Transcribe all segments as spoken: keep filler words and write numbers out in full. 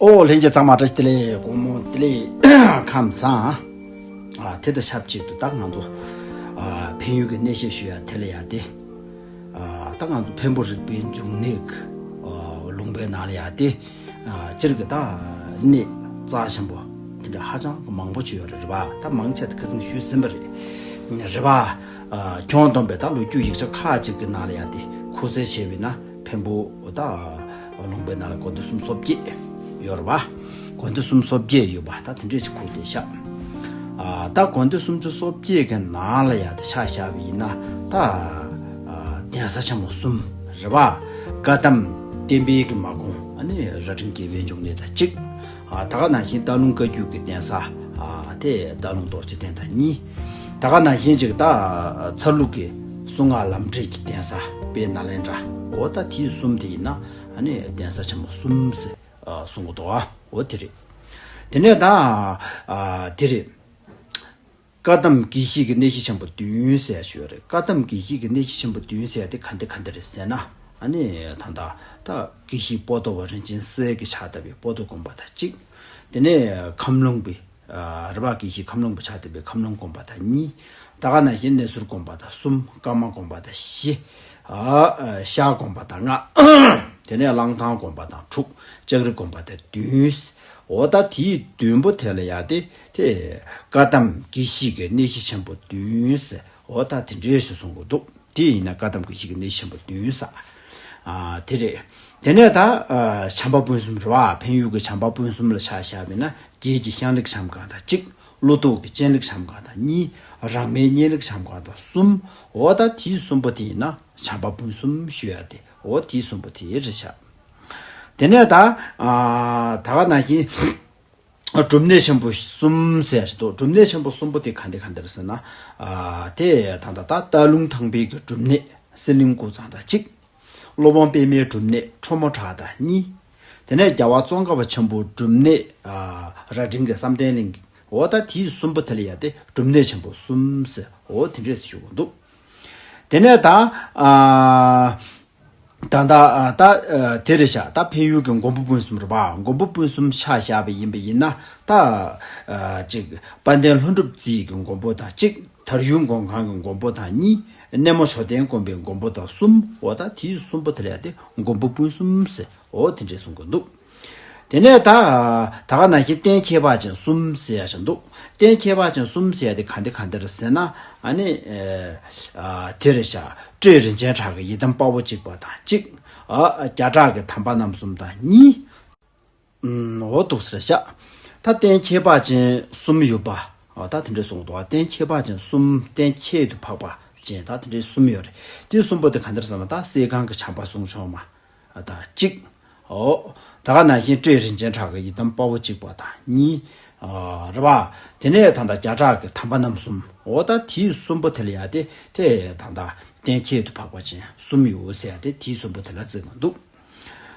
ཨོ་ལྷན་རྒྱས་ཚང་མ་བཀྲ་ཤིས་བདེ་ལེགས། དགོང་མོ་བདེ་ལེགས། ཁམས་བཟང་། ཨ་དེ་དང་ཆབས་ཅིག་ཏུ་ད་ང་ཚོ་ཨ་འཕན་ཡུལ་གྱི་གནས་བཤད་ཞུ་ཡ་དེ་ལ་ཡ་དེ། ཨ་ད་ང་ཚོ་འཕན་པོ་རིག་པའི་འབྱུང་གནས་ཀྱི་ཨ་ལུང་པའི་ནང་ལ་ཡ་དེ། ཨ་སྤྱིར་གྱི་ད་གནས་རྩ་ཆེན་པོ་དེ་འདྲ་ཧ་ཅང་གི་མང་པོ་ཅིག་ཡོད་རེད་པ། ད་མང་ཆེ་དེ་ཁ་སང་ཞུས་ཟིན་པ་རེད། རེད་པ། ཨ་ཁྱོན་བསྡོམས་པའི་ད་ལོ་རྒྱུས་ཡིག་ཆ་ཁག་ཅིག་གི་ནང་ལ་ཡ་དེ་ཁུ་སེ་བྱས་པས་ན། འཕན་པོ་ད་ལུང་པའི་ནང་ལ་དགོན་སྡེ་སུམ་ཅུ་སོ་བརྒྱད་ཡོད་རེད་པ། དགོན་སྡེ་སུམ་ཅུ་སོ་བརྒྱད་ཡོད་པ་ད་དེ་འདྲས་ཅིག་ཁུར་ཏེ་བཞག་ཨ་ད་དགོན་སྡེ་སུམ་ཅུ་སོ་བརྒྱད་ཀྱི་ནང་ལ་ཡ་ད་ཆ་བཞག་པ་ཡིན་ན། ད་ཨ་གདན་ས་ཆེན་མོ་གསུམ་རེད་པ། བཀའ་གདམས་བསྟན་པའི་གི་མ་གོང་། ཨ་ནི་རྭ་སྒྲེང་དགེ་བའི་འབྱུང་གནས་དང་གཅིག་ཨ་ད་ག་ནང་བཞིན་སྟག་ལུང་བཀའ་བརྒྱུད་ཀྱི་གདན་ས། ཨ་དེ་སྟག་ལུང་རྡོ་རྗེ་གདན་དང་གཉིས། ད་ག་ནང་བཞིན་ཅིག་ད་ཚ་ལུགས་ཀྱི་གསུང་ངག་ལམ་འབྲས་ཀྱི་གདན་ས་དཔལ་ནཱ་ལེནྡྲ། འོ་ད་དེ་གསུམ་དེ་ཡིན་ན་ཨ་ནི་གདན་ས་ཆེན་མོ་གསུམ་ཟེར་ཨ་གསུང་གི་འདུག་ཨ་འོ་དེ་རེད། དེ་ནས་ད་ཨ་དེ་རེད། བཀའ་གདམས་དགེ་བཤེས་ཀྱི་གནས་གཞི་ཆེན་པོ་བདུན་ཟེར་ཡ་ཞིག་ཡོད་རེད། བཀའ་གདམས་དགེ་བཤེས་ཀྱི་གནས་གཞི་ཆེན་པོ་བདུན་ཟེར་ཡ་དེ་ག་འདི་ག་འདི་རེད་ཟེར་ན། ཨ་ནི་ད་ལྟ་ད་དགེ་བཤེས་པོ་ཏོ་བ་རིན་ཆེན་གསེར་གྱི་ཕྱག་བཏབ་པའི་པོ་ཏོ་དགོན་པ་དང་གཅིག་དེ་ནས་ཁམས་ལུང་པའི་ཨ་རི་པ་དགེ་བཤེས་ཁམས་ལུང་པའི་ཕྱག་བཏབ་པའི་ཁམས་ལུང་དགོན་པ་དང་གཉིས། ད་ག་ནང་བཞིན་གནས་ཟུར་དགོན་པ་དང་གསུམ། ཀརྨ་དགོན་པ་དང་བཞི། ཨ་ཤར་དགོན་པ་དང་ལྔ། དེ་ནས་གླང་ཐང་དགོན་པ་དང་དྲུག་ལྕགས་རི་དགོན་པ་དང་བདུན། འོ་ད་དེའི་བདུན་པོ་དེ་ལ་ཡ་དེ་དེ་བཀའ་གདམས་དགེ་བཤེས་ཀྱི་གནས་གཞི་ཆེན་པོ་བདུན་ཟེར། འོ་ད་དེ་འདྲའི་ཞིག་གསུང་གི་འདུག་དེ་ཡིན་ན་བཀའ་གདམས་དགེ་བཤེས་ཀྱི་གནས་གཞི་ཆེན་པོ་བདུན་ཟེར། ཨ་དེ་རེད། དེ་ནས་ད་ཨ་བྱམས་པ་སྤུན་གསུམ་རེད་པ། འཕན་ཡུལ་གྱི་བྱམས་པ་སྤུན་གསུམ་ལ་ཆ་བཞག་པ་ཡིན་ན། རྒྱལ་གྱི་ཤངས་རིགས་བྱམས་སྒང་དང་གཅིག་ཀླུ་ཐོག་གི་སྤྱན་རིགས་བྱམས་སྒང་དང་གཉིས། རང་མིའི་གཉན་རིགས་བྱམས་སྒང་དང་གསུམ། འོ་ད་དེའི་གསུམ་པོ་དེ་ཡིན་ན་བྱམས་པ་སྤུན་གསུམ་ཞུ་ཡ་དེ། འོ་དེའི་གསུམ་པོ་དེ་རེད་ཤག་དེ་ནས་ད་ཨ་ད་ག་ནང་བཞིན་སྒྲུབ་གནས་ཆེན་པོ་གསུམ་ཟེར་ཞིག་འདུག་སྒྲུབ་གནས་ཆེན་པོ་གསུམ་པོ་དེ་ག་འདི་ག་འདི་རེད་ཟེར་ན། ཨ་དེ་ད་ད་ད་སྟག་ལུང་ཐང་པའི་གི་སྒྲུབ་གནས་གསེར་གླིང་ཀུན་བཟང་དང་གཅིག་སློབ་དཔོན་པདྨའི་སྒྲུབ་གནས་ཁྲོ་མོ་བྲག་དང་གཉིས། དེ་ནས་རྒྱལ་བ་ཙོང་ཁ་པ་ཆེན་པོའི་སྒྲུབ་གནས་ཨ་རྭ་སྒྲེང་གི་བསམ་གཏན་གླིང་། འོ་ད་དེའི་གསུམ་པོ་དེ་ལ་ཡ་དེ་སྒྲུབ་གནས་ཆེན་པོ་གསུམ་ཟེར། འོ་དེ་འདྲས་ཞུ་གི་འདུག་དེ་ནས་ད་ཨ་ད་ད་ཨ་ད་ཨ་དེ་རེད་ཤག་ད་འཕན་ཡུལ་གྱི་མགོན་པོ་སྤུན་གསུམ་རེད་པ། མགོན་པོ་སྤུན་གསུམ་ཆ་བཞག་པ་ཡིན་པ་ཡིན་ན། ད་ཨ་ཅིག་དཔལ་ལྡན་ལྷུན་གྲུབ་རྩེའི་གི་མགོན་པོ་དང་གཅིག་དར་ཡུལ་མགོན་ཁང་གི་མགོན་པོ་དང་གཉིས། གནས་མོ་ཞོ་སྟོན་དགོན་པའི་མགོན་པོ་དང་གསུམ། འོ་ད་དེའི་གསུམ་པོ་དེ་ལ་ཡ་དེ་མགོན་པོ་སྤུན་གསུམ་ཟེར། འོ་དེ་འདྲས་གསུང་གི་འདུག་དེ་ནས་ད་ད་ག་ནང་བཞིན་རྟེན་ཁྱད་འཕགས་ཅན་གསུམ་ཟེར་ཡ་ཞིག་འདུག་རྟེན་ཁྱད་འཕགས་ཅན་གསུམ་ཟེར་ཡ་དེ་ག་འདི་ག་འདི་རེད་ཟེར་ན། ཨ་ནི་ཨ་དེ་རེད་ཤག་སྤྲེའུ་རིན་ཆེན་གྲགས་ཀྱི་ཡི་དམ་དཔའ་བོ་གཅིག་པ་དང་གཅིག་ཨ་བརྒྱ་ཕྲག་གི་དམ་པ་རྣམ་གསུམ་དང་གཉིས། ཨུམ། འོ་འདུག་ཟེར་ཤག་ད་རྟེན་ཁྱད་འཕགས་ཅན་གསུམ་ཡོད་པ། ཨ་ད་དེ་འདྲས་གསུངས་འདུག་རྟེན་ཁྱད་འཕགས་ཅན་གསུམ། རྟེན་ཁྱད་དུ་འཕགས་པ་ཅན་ད་དེ་འདྲས་གསུམ་ཡོད་རེད། དེ་གསུམ་པོ་དེ་ག་འདི་རེད་ཟེར་ན། ད་གསེར་ཁང་གི་བྱམས་པ་གསུང་ཆོག་མ་དང་གཅིག་འོ། ད་ག་ནང་བཞིན་སྤྲེའུ་རིན་ཆེན་གྲགས་ཀྱི་ཡི་དམ་དཔའ་བོ་གཅིག་པ་དང་གཉིས། ཨ་རེད་པ། དེ་ནས་ད་ལྟ་བརྒྱ་ཕྲག་གི་དམ་པ་རྣམ་གསུམ། འོ་ད་དེའི་གསུམ་པོ་དེ་ལ་ཡ་དེ་དེ་ད་ལྟ་རྟེན་ཁྱད་དུ་འཕགས་པ་ཅན་གསུམ་ཡོད་ཟེར་ཡ་དེ་དེའི་གསུམ་པོ་དེ་ལ་བརྩི་གི་འདུག་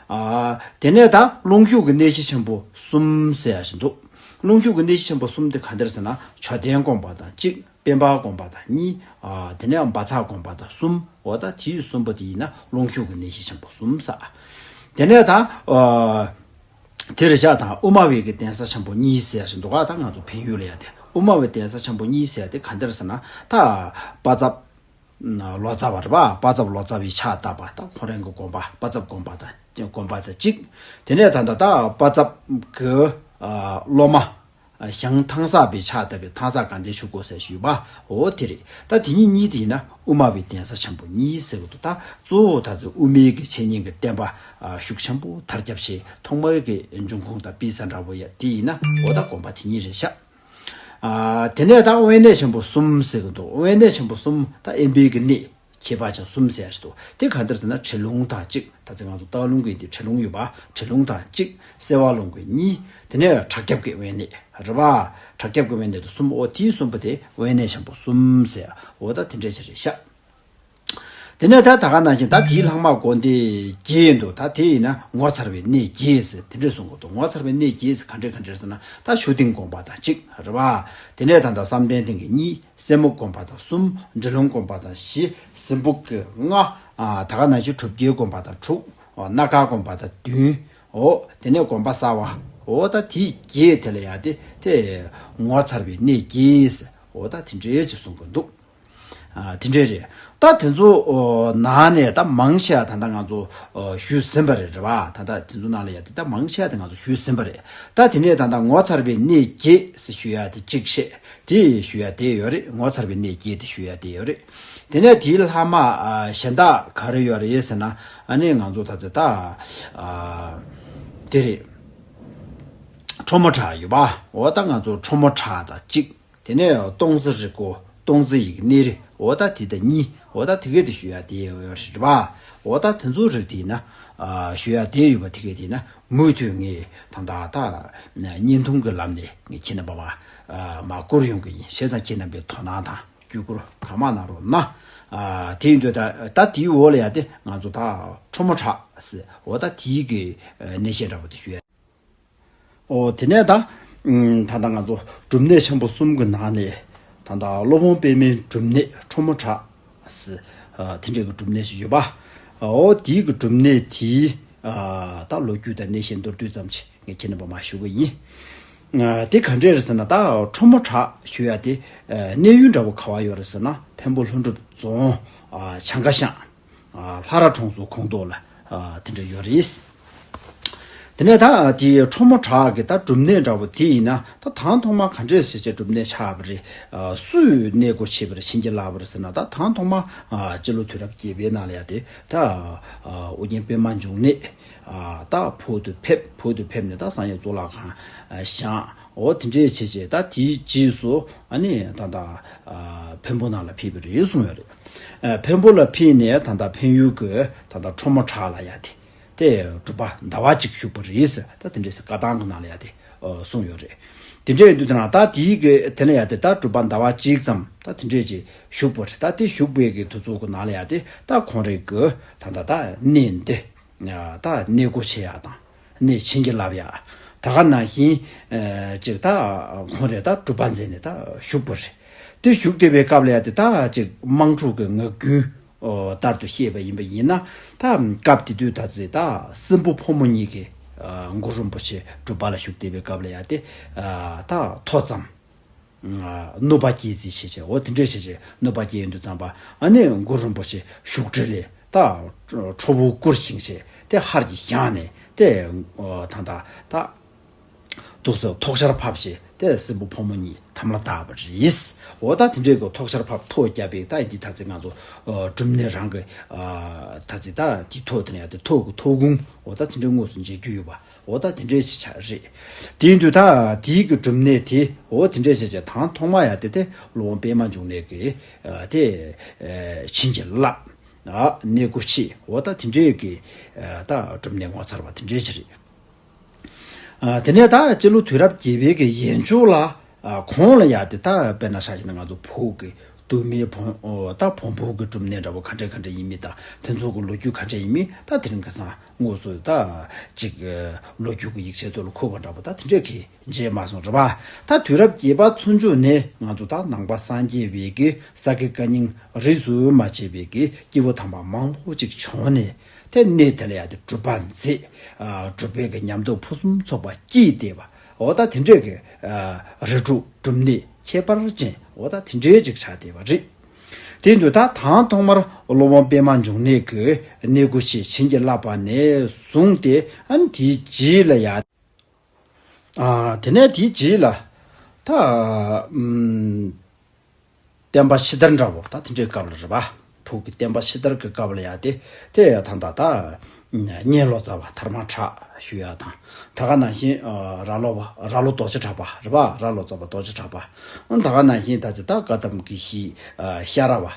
ཨ། དེ་ནས་ད་ཀླུང་ཤོད་ཀྱི་གནས་གཞི་ཆེན་པོ་གསུམ་ཟེར་ཡ་ཞིག་འདུག་ཀླུང་ཤོད་ཀྱི་གནས་གཞི་ཆེན་པོ་གསུམ་དེ་ག་འདི་རེད་ཟེར་ན། ཇོ་སྟོན་དགོན་པ་དང་གཅིག་སྤེན་པ་དགོན་པ་དང་གཉིས། ཨ་དེ་ནས་བཛྲ་དགོན་པ་དང་གསུམ། འོ་ད་དེའི་གསུམ་པོ་དེ་ཡིན་ན་ཀླུང་ཤོད་ཀྱི་གནས་གཞི་ཆེན་པོ་གསུམ་ཟེར། དེ་ནས་ད་ཨ་དེ་རེད་ཤག་ད་དབུ་མ་པའི་གི་གདན་ས་ཆེན་པོ་གཉིས་ཟེར་ཡ་ཞིག་འདུག་ག་ད་ང་ཚོ་འཕན་ཡུལ་ལ་ཡ་དེ་དབུ་མ་པའི་གདན་ས་ཆེན་པོ་གཉིས་ཟེར་ཡ་དེ་ག་འདི་རེད་ཟེར་ན། ད་པ་ཚབ་ལོ་ཙཱ་བ་རེད་པ། པ་ཚབ་ལོ་ཙཱ་བའི་ཕྱག་བཏབ་པ། ད་ཁོ་རང་གི་དགོན་པ་པ་ཚབ་དགོན་པ་དང་དགོན་པ་དང་གཅིག་དེ་ནས་ད་ད་ད་པ་ཚབ་གི་ཨ་སློབ་མ་ཨ་ཞང་ཐང་སག་པའི་ཕྱག་བཏབ་པའི་ཐང་སག་དགའ་ལྡན་ཆོས་འཁོར་ཟེར་ཞུས་པ། འོ་དེ་རེད། ད་དེ་གཉིས་གཉིས་དེ་ཡིན་ན་དབུ་མ་པའི་གདན་ས་ཆེན་པོ་གཉིས་ཟེར་གི་འདུག་ད་གཙོ་བོ་ད་ཚོ་དབུ་མའི་གི་འཆད་ཉན་གྱི་བསྟན་པ་ཨ་ཤུགས་ཆེན་པོ་དར་ཁྱབ་བྱས། ཐོག་མའི་གི་འབྱུང་ཁུངས་དང་སྤུས་ཚད་འདྲ་པོ་ཡ་དེ་ཡིན་ན། འོ་ད་དགོན་པ་དེ་གཉིས་རེད་ཤག་ཨ་དེ་ནས་ད་དབེན་གནས་ཆེན་པོ་གསུམ་ཟེར་གི་འདུག་དབེན་གནས་ཆེན་པོ་གསུམ། ད་དབེན་པའི་གི་གནས་ཁྱད་འཕགས་ཅན་གསུམ་ཟེར་ཡ་ཞིག་འདུག་དེ་ག་འདི་རེད་ཟེར་ན། ཁྲི་ལུང་དང་གཅིག་ད་ཚེ་ང་ཚོ་སྟག་ལུང་གི་དེ་ཁྲི་ལུང་ཡོད་པ། ཁྲི་ལུང་དང་གཅིག་སེ་བ་ལུང་གི་གཉིས། དེ་ནས་བྲག་རྒྱབ་ཀྱི་དབེན་གནས་རེད་པ། བྲག་རྒྱབ་ཀྱི་དབེན་གནས་དེ་གསུམ། འོ་དེའི་གསུམ་པོ་དེ་དབེན་གནས་ཆེན་པོ་གསུམ་ཟེར། འོ་ད་དེ་འདྲས་ཅིག་རེད་ཤག་དེ་ནས་ད་ད་ག་ནང་བཞིན་ད་དེའི་ལྷག་མ་དགོན་སྡེ་བརྒྱད་འདུག་ད་དེ་ཡིན་ན་ངོ་མཚར་བའི་གནས་བརྒྱད་ཟེར་དེ་འདྲས་གསུང་གི་འདུག་ངོ་མཚར་བའི་གནས་བརྒྱད་ཟེར་ག་འདྲས་ག་འདྲས་ཟེར་ན། ད་ཆོས་སྡིངས་དགོན་པ་དང་གཅིག་རེད་པ། དེ་ནས་ད་ད་བསམ་གཏན་སྡིངས་ཀྱི་གཉིས། སེ་མོ་དགོན་པ་དང་གསུམ། འབྲི་ལུང་དགོན་པ་དང་བཞི། ཟིང་སྦུག་གི་ལྔ། ཨ་ད་ག་ནང་བཞིན་གྲུབ་རྒྱལ་དགོན་པ་དང་དྲུག་ཨ་སྣ་དཀར་དགོན་པ་དང་བདུན། འོ་དེ་ནས་དགོན་པ་གསར་བ་ འོ་ད་དེའི་བརྒྱད་དེ་ལ་ཡ་དེ་དེ་ངོ་མཚར་བའི་གནས་བརྒྱད་ཟེར། འོ་ད་དེ་འདྲའི་ཅིག་གསུང་གི་འདུག་ཨ་དེ་འདྲའི་རེད། ད་དེ་ཚོ་ཨོ་ནང་ནས་ད་མང་ཆེ་བ་ད་ལྟ་ང་ཚོ་ཨོ་ཞུས་ཟིན་པ་རེད། རེད་པ། ད་ལྟ་དེ་ཚོ་ནང་ལ་ཡ་དེ་ད་མང་ཆེ་བ་དེ་ང་ཚོ་ཞུས་ཟིན་པ་རེད། ད་དེ་ནས་ད་ལྟ་ངོ་མཚར་བའི་གནས་བརྒྱད་ཟེར་ཞུ་ཡ་དེ་གཅིག་བཤད། དེ་ཞུ་ཡ་དེ་ཡོད་རེད། ངོ་མཚར་བའི་གནས་བརྒྱད་དེ་ཞུ་ཡ་དེ་ཡོད་རེད། དེ་ནས་དེའི་ལྷག་མ་ཨ་གཞན་དག་ག་རེ་ཡོད་རེད་ཟེར་ན། ཨ་ནི་ང་ཚོ་ད་ཚེ་ད་ཨ་དེ་རེད། ཁྲོ་མོ་བྲག་ཡོད་པ། འོ་ད་ང་ཚོ་ཁྲོ་མོ་བྲག་དང་གཅིག་དེ་ནས་སྟོང་ཙི་རི་ཀོ། སྟོང་ཙི་ཡི་གནས་རི། འོ་ད་དེ་ད་གཉིས། འོ་ད་དེ་གས་དེ་ཞུ་ཡ་དེ་ཡོད་རེད་པ། འོ་ད་དེ་ཚོ་རིགས་དེ་ཡིན་ན་ཨ་ཞུ་ཡ་དེ་ཡོད་པ། དེ་གས་དེ་ཡིན་ན་མུ་མཐུད་ངས་ད་ད་ད་བརྙན་ཐུང་གི་ལམ་ནས་ངས་ཁྱེད་རྣམ་པ་མ་ཨ་མ་བསྐུར་ཡོང་གི་ཡིན། བྱས་ཙང་ཁྱེད་རྣམ་པས་དོ་སྣང་དང་བརྒྱུད་བསྐུར་གང་མང་གནང་རོགས་གནང་། ཨ་དེ་ཡིན་དུས་ད་ད་དེའི་འོག་ལ་ཡ་དེ་ང་ཚོ་ད་ཁྲོ་མོ་བྲག་ཟེར། འོ་ད་དེའི་གི་ཨ་གནས་བཤད་འདྲ་པོ་དེ་ཞུ་ཡ། ཨོ་དེ་ནས་ད་ཨུམ་ད་ལྟ་ང་ཚོ་སྒྲུབ་གནས་ཆེན་པོ་གསུམ་གྱི་ནང་ནས་ད་ལྟ་སློབ་དཔོན་པདྨའི་སྒྲུབ་གནས་ཁྲོ་མོ་བྲག་ཟེར། ཨ་དེ་འདྲའི་གི་སྒྲུབ་གནས་ཤིག་ཡོད་པ། ཨོ་དེའི་གི་སྒྲུབ་གནས་དེའི་ཨ་ད་ལོ་རྒྱུས་དང་གནས་བཤད་མདོར་བསྡུས་ཙམ་ཞིག་ངས་ཁྱེད་རྣམ་པ་མ་ཞུ་གི་ཡིན། ཨ་དེ་ག་འདྲས་རེད་ཟེར་ན། ད་ཁྲོ་མོ་བྲག་ཞུ་ཡ་དེ་ཨ་གནས་ཡུལ་འདྲ་པོ་ག་བ་ཡོད་རེད་ཟེར་ན། འཕན་པོ་ལྷུན་གྲུབ་རྫོང་ཨ་བྱང་ཁ་ཤང་། ཨ་ལྷ་ར་གྲོང་ཚོ་ཁོངས་གཏོགས་ལ་ཨ་དེ་འདྲ་ཡོད་རེད། དེ་ནས་ད་དེའི་ཁྲོ་མོ་བྲག་གི་ད་སྒྲུབ་གནས་འདྲ་པོ་དེ་ཡིན་ན། ད་དང་ཐོག་མ་ག་འདྲས་ཞེས་བྱས་སྒྲུབ་གནས་ཆགས་པ་རེད། ཨ་སུས་གནས་སྒོ་ཕྱེས་པ་རེད། བྱིན་གྱིས་བརླབས་པ་རེད་ཟེར་ན། ད་དང་ཐོག་མ་ཨ་སྤྱི་ལོ་དུས་རབས་བརྒྱད་པའི་ནང་ལ་ཡ་དེ་ད་ཨ་ཨོ་རྒྱན་པདྨ་འབྱུང་གནས་ཨ་ད་བོད་དུ་ཕེབས། བོད་དུ་ཕེབས་ནས་ད་བསམ་ཡས་གཙུག་ལག་ཁང་ཨ་བཞེངས། འོ་དེ་འདྲས་བྱས་བྱས་ད་དེའི་རྗེས་སུ་ཨ་ནི་ད་ད་ཨ་འཕན་པོ་ནང་ལ་ཕེབས་པ་རེད་གསུངས་ཡོད་རེད། ཨ་འཕན་པོ་ལ་ཕེབས་ནས་ད་ལྟ་འཕན་ཡུལ་གྱི་ད་ལྟ་ཁྲོ་མོ་བྲག་ལ་ཡ་དེ་དེ་སྒྲུབ་པ་ཟླ་བ་གཅིག་བཞུགས་པ་རེད་ཟེར། ད་དེ་འདྲའི་བཀའ་ཐང་གི་ནང་ལ་ཡ་དེ་ཨ་གསུངས་ཡོད་རེད། དེ་འདྲ་ཡིན་དུས་དེ་ན་ད་དེའི་གི་དེ་ལ་ཡ་དེ་ད་སྒྲུབ་པ་ཟླ་བ་གཅིག་ཙམ་ད་དེ་འདྲས་ཅིག་བཞུགས་པ་རེད། ད་དེ་བཞུགས་པའི་གི་དུས་ཚོད་གི་ནང་ལ་ཡ་དེ་ད་ཁོང་རང་གི་ད་ད་ད་གནས་འདི་ད་གནས་སྒོ་ཕྱེ་ཡ་དང་། གནས་བྱིན་གྱིས་བརླབས་ཡ། ད་ག་ནང་བཞིན་ཨ་ཅིག་ད་ཁོང་རང་ད་སྒྲུབ་པ་མཛད་ནས་ད་བཞུགས་པ་རེད། དེ་བཞུགས་བསྡད་པའི་སྐབས་ལ་ཡ་དེ་ད་ཅིག་དམངས་ཁྲོད་ཀྱི་ངག་རྒྱུན་ཨོ་ལྟར་དུ་བཤད་པ་ཡིན་པ་ཡིན་ན། ད་སྐབས་དེ་དུས་ད་ཚེ་ད་སྲིན་པོ་ཕོ་མོ་གཉིས་ཀྱིས་ཨ་གུ་རུ་རིན་པོ་ཆེ་སྒྲུབ་པ་ལ་བཞུགས་བསྡད་པའི་སྐབས་ལ་ཡ་དེ་ཨ་ད་ཐོ་འཚམས། ཨ་གནོད་པ་སྐྱེལ་རྩིས་བྱེད་བྱེད། འོ་དེ་འདྲས་བྱེད་བྱེད་གནོད་པ་སྐྱེལ་ཡོང་དུས་ཙམ་པ། ཨ་ནི་གུ་རུ་རིན་པོ་ཆེ་བཞུགས་ཁྲི་ལས་ད་ཁྲོ་བོ་སྐུར་བཞེངས་བྱས་དེ་ཧར་གྱིས་བཞེངས་ནས་དེ་ཨོ་ད་ད་ད་འདུག་སེ་ཐོག་ཤར་ཕབ་བྱས་དེ་སྲིན་པོ་ཕོ་མོ་གཉིས་དམ་ལ་བཏགས་པ་རེད། འོ་ད་དེ་འདྲས་གི་ཐོག་ཤར་ཕབ་ཐོ་བརྒྱབ་པའི་ད་འདི་ད་ཚེ་ང་ཚོ་ཨ་སྒྲུབ་གནས་རང་གི་ཨ་ད་ཚེ་ད་འདི་ཐོ་དེ་ནས་ཡ་དེ་ཐོ་གི་ཐོ་གུང་། འོ་ད་དེ་འདྲས་དངོས་སུ་མཇལ་རྒྱུ་ཡོད་པ། འོ་ད་དེ་འདྲའི་ཅིག་ཆགས་རེད། དེ་ཡིན་དུས་ད་དེའི་གི་སྒྲུབ་གནས་དེ་འོ་དེ་འདྲའི་ཅིག་ཅིག་དང་ཐོག་མ་ཡ་དེ་དེ་སློབ་དཔོན་པདྨ་འབྱུང་གནས་ཀྱི་ཨ་དེ་ཨ་བྱིན་གྱིས་བརླབས། ཨ་གནས་སྒོ་ཕྱེས། འོ་ད་དེ་འདྲའི་གི་ཨ་ད་སྒྲུབ་གནས་ངོ་མཚར་བ་དེ་འདྲའི་ཅིག་རེད། ཨ་དེ་ནས་ད་སྤྱི་ལོ་དུས་རབས་བརྒྱད་པའི་གི་ཡན་ཆོད་ལ་ཨ་གོང་ལ་ཡ་དེ་ད་དཔེར་ན་ཆ་བཞག་ན་ང་ཚོ་བོད་ཀྱི་དུ་མའི་བོན། ཨོ་ད་བོན་པོ་གི་སྒྲུབ་གནས་འདྲ་པོ་ག་འདྲ་ག་འདྲ་ཡིན་མིན་དང་། དེ་ཚོ་གི་ལོ་རྒྱུས་ག་འདྲ་ཡིན་མིན་ད་དེ་རིང་ཁ་སང་དངོས་སུ་ད་ཅིག་ལོ་རྒྱུས་ཀྱི་ཡིག་ཆའི་ཐོག་ལ་འཁོད་པ་འདྲ་པོ་ད་དེ་འདྲས་གི་མཇལ་མ་སོང་རེད་པ། ད་དུས་རབས་བརྒྱད་པ་ཚུན་ཆོད་ནས་ང་ཚོ་ད་ནང་པ་སངས་རྒྱས་པའི་གི་ས་དགེ་བཀའ་རྙིང་རིས་སུ་མ་ཆད་པའི་གི་སྐྱེས་བུ་དམ་པ་མང་པོ་ཅིག་བྱོན་ནས་དེ་གནས་དེ་ལ་ཡ་དེ་སྒྲུབ་པ་མཛད། ཨ་སྒྲུབ་པའི་གི་ཉམས་རྟོགས་ཕུན་སུམ་ཚོགས་པ་སྐྱེས་བསྡད་པ། འོ་ད་དེ་འདྲས་ཀྱི་ཨ་རིགས་དྲུག་སྒྲུབ་གནས་ཁྱད་པར་ཅན། འོ་ད་དེ་འདྲས་ཅིག་ཆགས་བསྡད་པ་རེད། དེ་དུས་ད་དང་ཐོག་མར་སློབ་དཔོན་པདྨ་འབྱུང་གནས་ཀྱིས་གནས་སྒོ་ཕྱེས་བྱིན་གྱིས་བརླབས་པ་ནས་བཟུང་སྟེ། ཨ་ནི་དེའི་རྗེས་ལ་ཡ། ཨ་དེ་ནས་དེའི་རྗེས་ལ་ད་ཨམ། བསྟན་པ་ཕྱི་དར་འདྲ་བོ་ད་དེ་འདྲའི་སྐབས་ལ་རེད་པ། བོད་ཀྱི་བསྟན་པ་ཕྱི་དར་གྱི་སྐབས་ལ་ཡ་དེ་དེ་ཡ་ད་ད་ད་གཉན་ལོ་ཙཱ་བ་དྷརྨ་ཊ་ཞུ་ཡ་དང་། ད་ག་ནང་བཞིན་ཨ་རྭ་ལོ་བ་རྭ་ལོ་རྡོ་རྗེ་གྲགས་པ་རེད་པ། རྭ་ལོ་ཙཱ་བ་རྡོ་རྗེ་གྲགས་པ། ཨ་ད་ག་ནང་བཞིན་ད་ཅི་ད་བཀའ་གདམས་དགེ་བཤེས་ཨ་ཤ་ར་བ།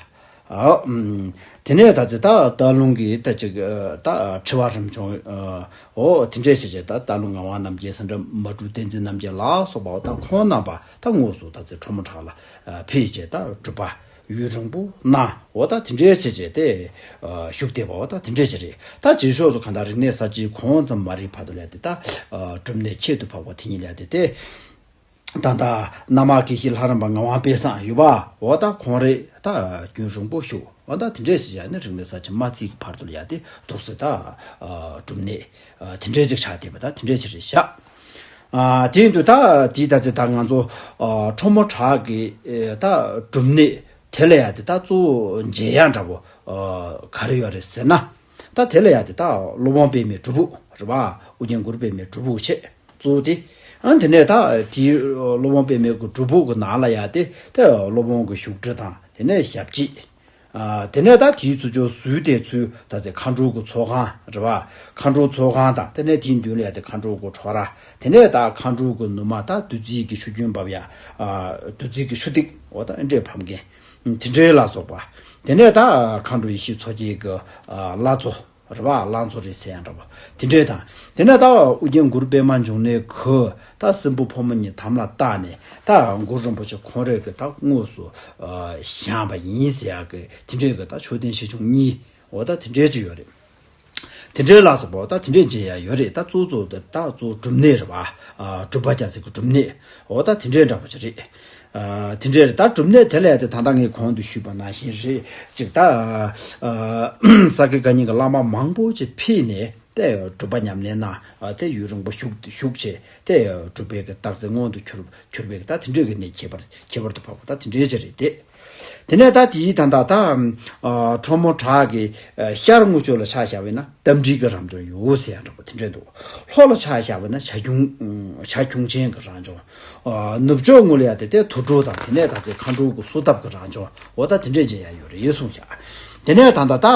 ཨ་ཨམ། དེ་ནས་ད་ཅི་ད་སྟག་ལུང་གི་ད་ཅིག་ཨ་ད་ཁྲི་པ་རིམ་བྱོན། ཨ་འོ་དེ་འདྲས་ཟེར་བྱས་ད་སྟག་ལུང་ངག་དབང་རྣམ་རྒྱལ། ས་འདྲ་མ་གྲུ་བསྟན་འཛིན་རྣམ་རྒྱལ་ལ་སོགས་པ། འོ་ད་ཁོང་རྣམ་པ་ད་དངོས་སུ་ད་ཅི་ཁྲོ་མོ་བྲག་ལ་ཨ་ཕེབས་བྱས་ད་སྒྲུབ་པ་ཡུན་རིང་པོ་གནང་། འོ་ད་དེ་འདྲའི་བྱས་བྱས་དེ་ཨ་བཞུགས་བསྡད་པ། འོ་ད་དེ་འདྲའི་བྱས་རེད། ད་རྗེས་ཕྱོགས་སུ་གང་ལྟར་རིག་གནས་གསར་བརྗེའི་གོང་ཙམ་མ་རིག་བར་དུ་ལས་དེ་ད་ཨ་སྒྲུབ་གནས་ཁྱད་དུ་འཕགས་པ་དེ་ཉིད་ལས་དེ་དེ་ད་ད་གནའ་མ་དགེ་བཤེས་ལྷ་རམས་པ་ངག་དབང་པད་བཟང་ཡོད་པ། འོ་ད་ཁོང་རེད་ད་རྒྱུན་རིང་པོ་བཞུགས། འོ་ད་དེ་འདྲའི་བྱས་བྱས་ནས་རིག་གནས་གསར་བརྗེ་མ་བརྩིས་ཀྱི་བར་དུ་ལ་ཡ་དེ་འདུག་སེ་ད་ཨ་སྒྲུབ་གནས་ཨ་དེ་འདྲའི་ཅིག་ཆགས་བསྡད་པ་ད་དེ་འདྲའི་ཅིག་རེད་ཤག་ཨ་དེ་ཡིན་དུས་ད་དེའི་ད་ཚེ་ད་ང་ཚོ་ཨ་ཁྲོ་མོ་བྲག་གི་ཨེ་ད་སྒྲུབ་གནས་དེ་ལ་ཡ་དེ་ད་གཙོ་བོ་མཇལ་ཡ་འདྲ་པོ་ཨ་ག་རེ་ཡོད་རེད་ཟེར་ན། ད་དེ་ལ་ཡ་དེ་ད་སློབ་དཔོན་པདྨའི་སྒྲུབ་ཕུག་རེད་པ། ཨོ་རྒྱན་གུ་རུ་པདྨའི་སྒྲུབ་ཕུག་བྱས་གཙོ་བོ་དེ། ཨ་དེ་ནས་ད་དེའི་སློབ་དཔོན་པདྨའི་སྒྲུབ་ཕུག་གི་ནང་ལ་ཡ་དེ་ད་སློབ་དཔོན་གྱི་བཞུགས་ཁྲི་དང་དེ་ནས་ཞབས་རྗེས། ཨ་དེ་ནས་ད་དེའི་ཚུར་ཕྱོགས་ཟུར་དེ་ཚུར་ད་ཚེ་མཁའ་འགྲོ་གི་ཚོགས་ཁང་རེད་པ། མཁའ་འགྲོ་ཚོགས་ཁང་དང་དེ་ནས་དེའི་མདུན་ལ་ཡ་དེ་མཁའ་འགྲོ་གི་ཁྲོ་ར། དེ་ནས་ད་མཁའ་འགྲོ་གི་ནུ་མ་ད་བདུད་རྩིའི་གི་ཆུ་རྒྱུན་འབབ་ཡ། ཨ་བདུད་རྩིའི་གི་ཆུ་ཐིགས་འོ་ད་ཨེ་འདྲས་ཕབ་མཁན་དེ་འདྲས་ལ་སོགས་པ། དེ་ནས་ད་མཁའ་འགྲོ་ཡེ་ཤེས་མཚོ་རྒྱལ་གི་ཨ་བླ་མཚོ་རེད་པ། བླ་མཚོ་རེད་ཟེར་ཡང་འདྲ་པོ་དེ་འདྲས་དང་། དེ་ནས་ད་ཨོ་རྒྱན་གུ་རུ་པདྨ་འབྱུང་གནས་ཀྱིས་ད་སྲིན་པོ་ཕོ་མོ་གཉིས་དམ་ལ་བཏགས་ནས་ད་གུ་རུ་རིན་པོ་ཆེ་ཁོང་རང་གི་ད་དངོས་སུ་ཨ་བཞེངས་པ་ཡིན་ཟེར་ཡག་གི་དེ་འདྲས་གི་ད་མཆོད་རྟེན་ཆེ་ཆུང་གཉིས་འོ་ད་དེ་འདྲས་ཅིག་ཡོད་རེད། དེ་འདྲའི་ལ་སོགས་པ་ད་དེ་འདྲའི་མཇལ་ཡ་ཡོད་རེད། ད་གཙོ་གཙོ་དེ་ད་གཙོ་སྒྲུབ་གནས་རེད་པ། ཨ་སྒྲུབ་པ་རྒྱལ་མཚན་གྱི་སྒྲུབ་གནས་འོ་ད་དེ་འདྲའི་འདྲ་པོ་ཅིག་རེད། ཨ་དེ་འདྲའི་རེད། ད་སྒྲུབ་གནས་དེ་ལ་ཡ་དེ་ད་ལྟ་ངས་གོང་དུ་ཞུས་པ་ནང་བཞིན་རེད། ཅིག་ད་ཨ་ས་དགེ་བཀའ་རྙིང་གི་བླ་མ་མང་པོ་ཅིག་ཕེབས་ནས་དེ་སྒྲུབ་པ་ཉམས་ལེན་གནང་། ཨ་དེ་ཡུན་རིང་པོ་བཞུགས་བཞུགས་བྱས་དེ་སྒྲུབ་པའི་གི་རྟགས་མཚན་མངོན་དུ་གྱུར་གྱུར་པའི་གི་ད་དེ་འདྲའི་གི་གནས་ཁྱད་པར་ཁྱད་པར་དུ་འཕགས་པ་ད་དེ་འདྲའི་ཅིག་རེད་དེ། དེ་ནས་ད་དེའི་ད་ལྟ་ད་ཨ་ཁྲོ་མོ་བྲག་གི་ཨ་ཤར་ངོས་ཕྱོགས་ལ་ཆ་བཞག་པ་ཡིན་ན་རྟ་མགྲིན་གྱི་རབ་བྱུང་ཡོད་ཟེར་ཡ་འདྲ་པོ་དེ་འདྲས་འདུག་ལྷོ་ལ་ཆ་བཞག་པ་ཡིན་ན་བྱ་ཁྱུང་བྱ་ཁྱུང་ཆེན་གྱི་རབ་བྱུང་། ཨ་ནུབ་ཕྱོགས་ངོས་ལ་ཡ་དེ་དེ་དུར་ཁྲོད་དང་དེ་ནས་ད་ཚེ་མཁའ་འགྲོ་གི་གསོལ་ཐབ་ཀྱི་རབ་བྱུང་འོ་ད་དེ་འདྲས་མཇལ་ཡ་ཡོད་རེད་གསུངས་བཞག་དེ་ནས་ད་ལྟ་ད་ཨ་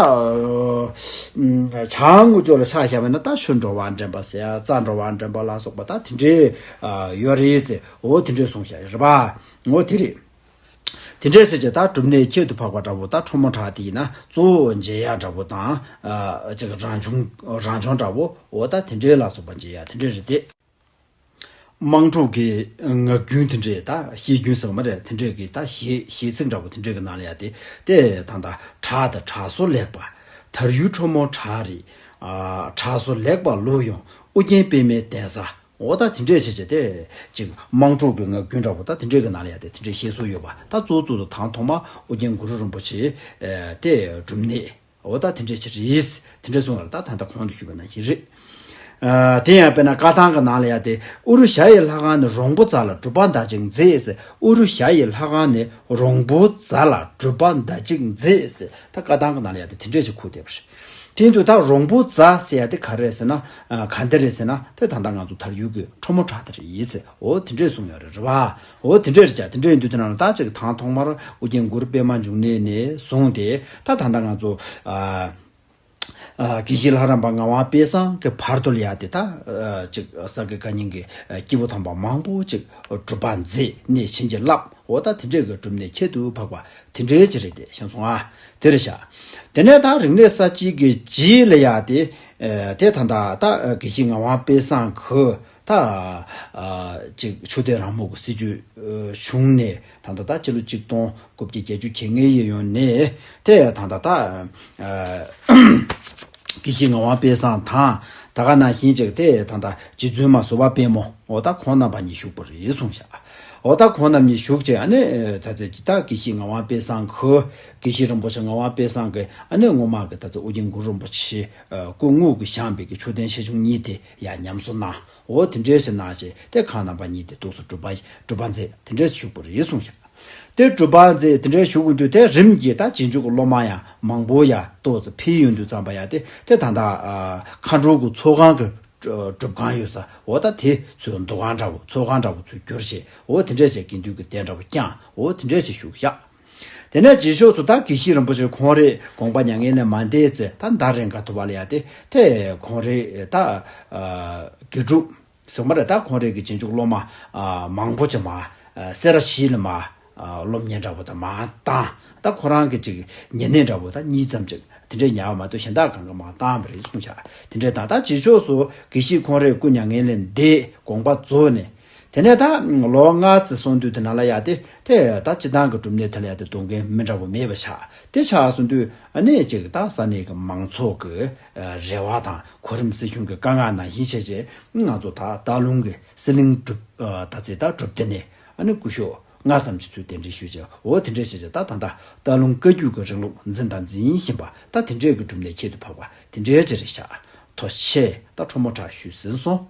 བྱང་ངོས་ཕྱོགས་ལ་ཆ་བཞག་པ་ཡིན་ན་ད་ཆུ་འགྲོ་བ་འདྲེན་པ་ཟེར་ཡ་རྩྭ་འགྲོ་བ་འདྲེན་པ་ལ་སོགས་པ་ད་དེ་འདྲས་ཨ་ཡོད་རེད་ཟེར་འོ་དེ་འདྲས་གསུངས་བཞག་རེད་པ། འོ་དེ་རེད། དེ་འདྲའི་ཟེར་གྱི་ད་སྒྲུབ་གནས་ཁྱད་དུ་འཕགས་པ་འདྲ་པོ་ད་ཁྲོ་མོ་བྲག་དེ་ཡིན་ན་གཙོ་བོ་མཇལ་ཡ་འདྲ་པོ་དང་། ཨ་ཅིག་རབ་བྱུང་རབ་བྱུང་འདྲ་པོ་འོ་ད་དེ་འདྲའི་ལ་སོགས་པ་མཇལ་ཡ་དེ་འདྲའི་རེད་དེ། དམངས་ཁྲོད་ཀྱི་ངག་རྒྱུན་དེ་འདྲའི་ད་བཤད་རྒྱུན་ཟེར་བ་མ་རེད། དེ་འདྲའི་གི་ད་གཞས་གཞས་ཚིག་འདྲ་པོ་དེ་འདྲའི་གི་ནང་ལ་ཡ་དེ་དེ་ད་ད་བྲག་དང་བྲག་སོ་ལེགས་པ། དར་ཡུལ་ཁྲོ་མོ་བྲག་རེད། ཨ་བྲག་སོ་ལེགས་པ་ལུས་ཡང་ཨོ་རྒྱན་པདྨའི་གདན་ས། འོ་ད་དེ་འདྲས་བྱས་བྱས་ཏེ། ཅིག་དམངས་ཁྲོད་ཀྱི་ངག་རྒྱུན་འདྲ་པོ་ད་དེ་འདྲས་ཀྱི་ནང་ལ་ཡ་དེ་དེ་འདྲས་བཤད་སྲོལ་ཡོད་པ། ད་གཙོ་གཙོ་དུ་དང་ཐོག་མ་ཨོ་རྒྱན་གུ་རུ་རིན་པོ་ཆེ་ཨེ་དེ་སྒྲུབ་གནས། འོ་ད་དེ་འདྲས་ཅིག་རེད། དེ་འདྲས་གསུངས་པ་ད་ད་ལྟ་གོང་དུ་ཞུས་པ་ནང་བཞིན་རེད། ཨ་དེ་ཡང་དཔེར་ན་བཀའ་ཐང་གི་ནང་ལ་ཡ་དེ། ཨུ་རུ་ཞ་ཡི་ལྷ་ཁང་ནས་རོང་པོ་རྫ་ལ་སྒྲུབ་པ་མདའ་གཅིག་མཛད་ཟེར། ཨུ་རུ་ཞ་ཡི་ལྷ་ཁང་ནས་རོང་པོ་རྫ་ལ་སྒྲུབ་པ་མདའ་གཅིག་མཛད་ཟེར། ད་བཀའ་ཐང་གི་ནང་ལ་ཡ་དེ་དེ་འདྲས་ཅིག་ཁུག་བསྡད་པ་རེད། དེ་ཡིན་དུས་ད་རོང་པོ་རྫ་ཟེར་ཡ་དེ་ག་རེ་རེད་ཟེར་ན། ཨ་ག་འདི་རེད་ཟེར་ན་དེ་ད་ལྟ་ང་ཚོ་དར་ཡུལ་གྱི་ཁྲོ་མོ་བྲག་དེ་རེད་ཟེར། འོ་དེ་འདྲས་གསུངས་ཡོད་རེད། རེད་བ། འོ་དེ་འདྲས་རེད་ཀྱ། དེ་འདྲས་ཡིན་དུས་དེ་ནང་ལ་ད་ཅིག་དང་ཐོག་མར་ཨོ་རྒྱན་གུ་རུ་པདྨ་འབྱུང་གནས་ནས་བཟུང་སྟེ་ད་ད་ལྟ་ང་ཚོ་ཨ་ཨ་དགེ་བཤེས་ལྷ་རམས་པ་ངག་དབང་དཔལ་བཟང་གི་བར་དུ་ལ་ཡ་དེ་ད་ཨ་ཅིག་ས་དགེ་བཀའ་རྙིང་གི་ཨ་སྐྱེས་བུ་དམ་པ་མང་པོ་ཅིག་སྒྲུབ་པ་མཛད་ནས་བྱིན་གྱིས་བརླབས། འོ་ད་དེ་འདྲས་ཀྱི་སྒྲུབ་གནས་ཁྱད་དུ་འཕགས་པ་དེ་འདྲས་ཅིག་རེད་དེ་ཤེས་སོང་ཨ། དེ་རེད་ཤག་དེ་ནས་ད་རིག་གནས་གསར་བརྗེ་གི་རྗེས་ལ་ཡ་དེ་ཨ་དེ་ད་ད་ད་དགེ་བཤེས་ངག་དབང་དཔལ་བཟང་གིས་ད་ཨ་ཅིག་མཆོད་རྟེན་རང་མོས་ཀྱི་སྲིད་བྱུས་ཨ་བྱུང་ནས་ད་ད་ད་སྤྱི་ལོ་ཆིག་སྟོང་དགུ་བརྒྱ་བརྒྱད་ཅུ་གྱ་ལྔའི་ཡོལ་ནས་དེ་ད་ད་ད་ཨ་དགེ་བཤེས་ངག་དབང་དཔལ་བཟང་དང་ད་ག་ནང་བཞིན་ཅིག་དེ་ད་ད་རྗེ་བཙུན་མ་ཟུར་པ་དཔལ་མོ་འོ་ད་ཁོང་རྣམ་པ་གཉིས་བཞུགས་པ་རེད་གསུངས་ཤག་འོ་ད་ཁོང་རྣམ་གཉིས་བཞུགས་བྱས་ཨ་ནི་ད་ཚེ་ད་དགེ་བཤེས་ངག་དབང་དཔལ་བཟང་གིས་དགེ་བཤེས་རིན་པོ་ཆེ་ངག་དབང་དཔལ་བཟང་གིས་ཨ་ནི་སྔོན་མ་གི་ད་ཚེ་ཨོ་རྒྱན་གུ་རུ་རིན་པོ་ཆེ་སྐུ་དངོས་ཀྱིས་བཞེངས་པའི་གི་མཆོད་རྟེན་ཆེ་ཆུང་གཉིས་དེ་ཡ་ཉམས་གསོ་གནང་། འོ་དེ་འདྲས་ཞིག་གནང་བྱས་དེ་ཁོང་རྣམ་པ་གཉིས་དེ་ཏོག་ཙམ་སྒྲུབ་པ་སྒྲུབ་པ་མཛད་དེ་འདྲས་ཞིག་བཞུགས་པ་རེད་གསུངས་ཤག་དེ་སྒྲུབ་པ་མཛད་དེ་འདྲས་བཞུགས་ཀྱི་འདུག་དེ་རིམ་གྱིས་ད་རྗེས་འཇུག་གི་སློབ་མ་ཡང་མང་པོ་ཡ་ཏོག་ཙམ་ཕེབས་ཡོང་དུས་ཙམ་པ་ཡ་དེ་དེ་ད་ལྟ་ཨ་མཁའ་འགྲོ་གི་ཚོགས་ཁང་གི་སྒྲུབ་ཁང་ཡོད་ས་འོ་ད་དེ་ཚུར་འདུ་ཁང་འདྲ་བོ་ཚོགས་ཁང་འདྲ་བོ་ཚུར་བསྒྱུར་བྱས་འོ་དེ་འདྲས་བྱས་དགེ་འདུན་གྱི་སྡེ་འདྲ་བོ་བསྐྱངས་འོ་དེ་འདྲས་བྱས་བཞུགས་ཤག་དེ་ནས་རྗེས་ཕྱོགས་སུ་ད་དགེ་བཤེས་རིན་པོ་ཆེ་ཁོང་རེ་དགོངས་པ་མྱ་ངན་ལས་མ་འདས་ཚེ་ད་ཟླ་རེ་འགའ་ཐུབ་པ་ལ་ཡ་དེ་དེ་ཁོང་རེ་ད་ཨ་དགེ་ཕྲུག་ཟེར་མ་རེད། ད་ཁོང་རེ་གི་རྗེས་འཇུག་སློབ་མ་ཨ་མང་པོ་ཅིག་མ་ཨ་སེ་ར་བྱེས་ལ་མ་ཨ་སློབ་གཉེར་འདྲ་པོ་ད་མ་བཏང་། ད་ཁོ་རང་གི་ཅིག་ཉེ་གནས་འདྲ་པོ་ད་གཉིས་ཙམ་ཅིག་དེ་འདྲས་ཉར་བ་མ་གཏོགས་གཞན་དག་གང་ག་མ་བཏང་བ་རེད་གསུངས་ཤག་དེ་འདྲས་དང་ད་རྗེས་ཕྱོགས་སུ་དགེ་བཤེས་ཁོང་རེ་སྐུ་མྱ་ངན་ལས་འདས་དགོངས་པ་རྫོགས་ནས། དེ་ནས་ད་ལོ་ལྔ་ཙམ་སོང་དུས་དེ་ནང་ལ་ཡ་དེ་དེ་ད་སྤྱི་བཏང་གི་སྒྲུབ་གནས་དེ་ལ་ཡ་དེ་འདུ་མཁན་མི་འདྲ་བོ་མེད་པ་ཆགས། དེ་ཆགས་སོང་དུས་ཨ་ནི་ཅིག་ད་ས་གནས་ཀྱི་མང་ཚོགས་ཀྱི་རེ་བ་དང་གོ་རིམ་སྲིད་གཞུང་གི་དཀའ་ངལ་ནང་བཞིན་བྱས་རྗེས་ང་ཚོ་ད་སྟག་ལུང་གི་གསེར་གླིང་སྒྲུབ་ད་ཚེ་ད་སྒྲུབ་སྡེ་ནས་ཨ་ནི་སྐུ་ཞབས་ལྔ་ཙམ་གྱི་ཚུལ་གདན་འདྲེན་ཞུས་རྗེས་འོ་དེ་འདྲས་བྱས་རྗེས་ད་ད་ད་སྟག་ལུང་བཀའ་བརྒྱུད་ཀྱི་རིང་ལུགས་འཛིན་དང་འཛིན་བཞིན་པ་ད་དེ་འདྲས་ཀྱི་སྒྲུབ་གནས་ཁྱད་དུ་འཕགས་པ་དེ་འདྲས་ཅིག་རེད་ཤག་ཐུགས་རྗེ་ཆེ། ད་ཁྲོ་མོ་བྲག་ཞུས་ཟིན་སོང་།